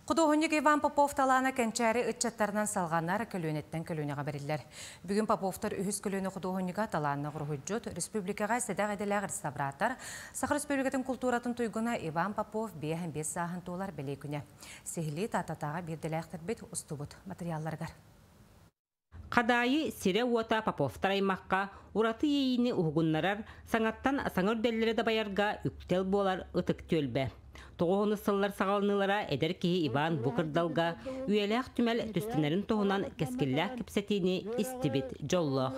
Худуоһунньук Иван Попов талаана кэнчээри ыччаттарынан салҕанар, көлүөнэттэн көлүөнэҕэ бэриллэр. Бүгүн Поповтар үһүс көлүөнэ худуоһунньуга талааннаах уруһуйдьут, республикаҕа сэдэх идэлээх реставратор, Саха Республикатын култууратын туйгуна Иван Попов 55 сааһын туолар бэлиэ күнэ. Сиһилии Тааттатааҕы биирдэлээхтэрбит устубут матырыйаалларыгар. Хадаайы сирэ-уота Поповтар аймахха ураты иэйиини уһугуннарар, саҥаттан саҥа үрдэллэри дабайарга үктэл буолар ытык түөлбэ. Тоҕуһунус сыллар саҕаланыылара эдэр киһи Иван бу кырдалга үйэлээх түмэл түстэнэрин туһунан кэскиллээх кэпсэтиини истибит дьоллоох.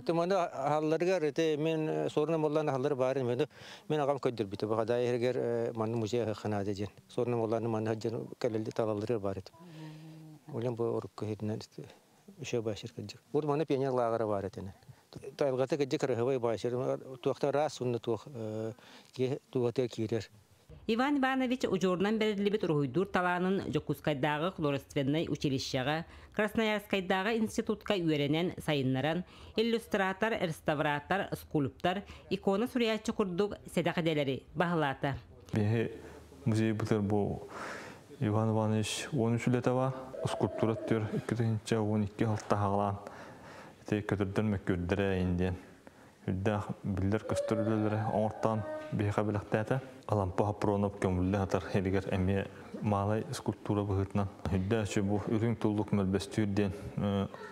Туманы аһалларыгар ити мин суорна моллан аһаллар баарын мин аҕам көрдөрбүтэ. Бу Хадаайы иһигэр манны музей аһыахханаада диэн. Суорна молланы манна дьон кэлэлли талалларыгар баар этим. Улем бу орукку иһитинэн еще баашыр кырдьык. Урут манна пионер лааҕыра баар этинэн. Тайылҕата кырдьык кырыһыбай баашыр туохта ыраас уонна туох туохатыгар киирэр. Иван Иванович удьуорунан бэриллибит уруһуйдуур талаанын Дьокуускайдааҕы художественнай училищеҕа, Красноярскайдааҕы институтка үөрэнэн сайыннаран, иллюстратор, реставратор, скульптор, икона суруйааччы курдук сэдэх идэлэри баһылаата. Биһи музейбытыгар бу Иван Иванович 13 үлэтэ бар. Скульптура түр 2012 сылта ити көтөрдөр мөккүрдэрэ индиэн үрдээх биллэр көстөр үлэлэри оҥортоон биһиэхэ бэлэхтээтэ. Алампа Хопронов көмүллэ сатар иһигэр эмиэ маалай скульптура быһыытынан үрдээччи бу үрүҥ туллук мөлбөстүүр диэн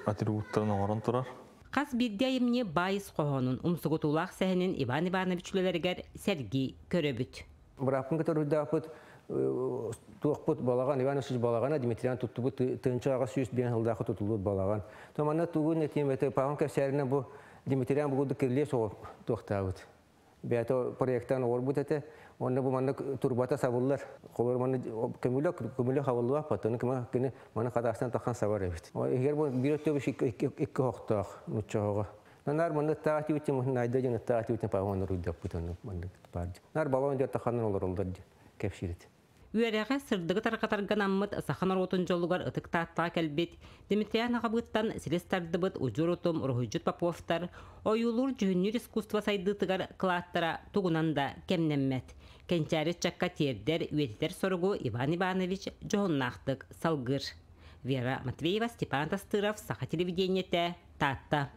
атрибуттарын оҥорон турар. Хас биирдии айымньы баай ис хоһоонун, умсугутуулаах сэһэнин Иван Иванович үлэлэригэр сэргии көрөбүт. Бырааппын кытары уруйдааппыт туохпут балаҕан Иван Васильевич балаҕана Дмитриан туттубут тыынча 805 сылдаахы тутуллубут балаҕан. То манна тугун этиим этэ Павел кэпсээринэн бу Дмитриан бу курдук кирилиэс туохтаабыт. Бэйэтэ проектан оҕорбут этэ. Онно бу манна турбата сабыллар. Холор манна көмүлө көмүлө хабыллыбат паттаны кини маны хатаастан тахан сабар эбит. Егер бу бир өттө икки хохтоох нуччоҕо. Нар манна таатибит найда дьон таатибит Павел руйдаппыт маннык баар. Нар балон дьон таханан олороллор кэпсиирит. Үөрэҕи сырдыгы тарҕатарга анаммыт саха норуотун дьолугар ытык Тааттаҕа кэлбит Дмитриан аҕабыыттан силис тардыбыт удьуор утум уруһуйдьут Поповтар ойуулуур дьүһүннүүр искусство сайдыытыгар кылааттара тугунан да кэмнэммэт. Кэнчээри ыччакка тиэрдэр, үйэтитэр соругу Иван Иванович дьоһуннаахтык салгыыр. Вера Матвеева, Степан Тастыров, Саха телевидениетэ, Таатта.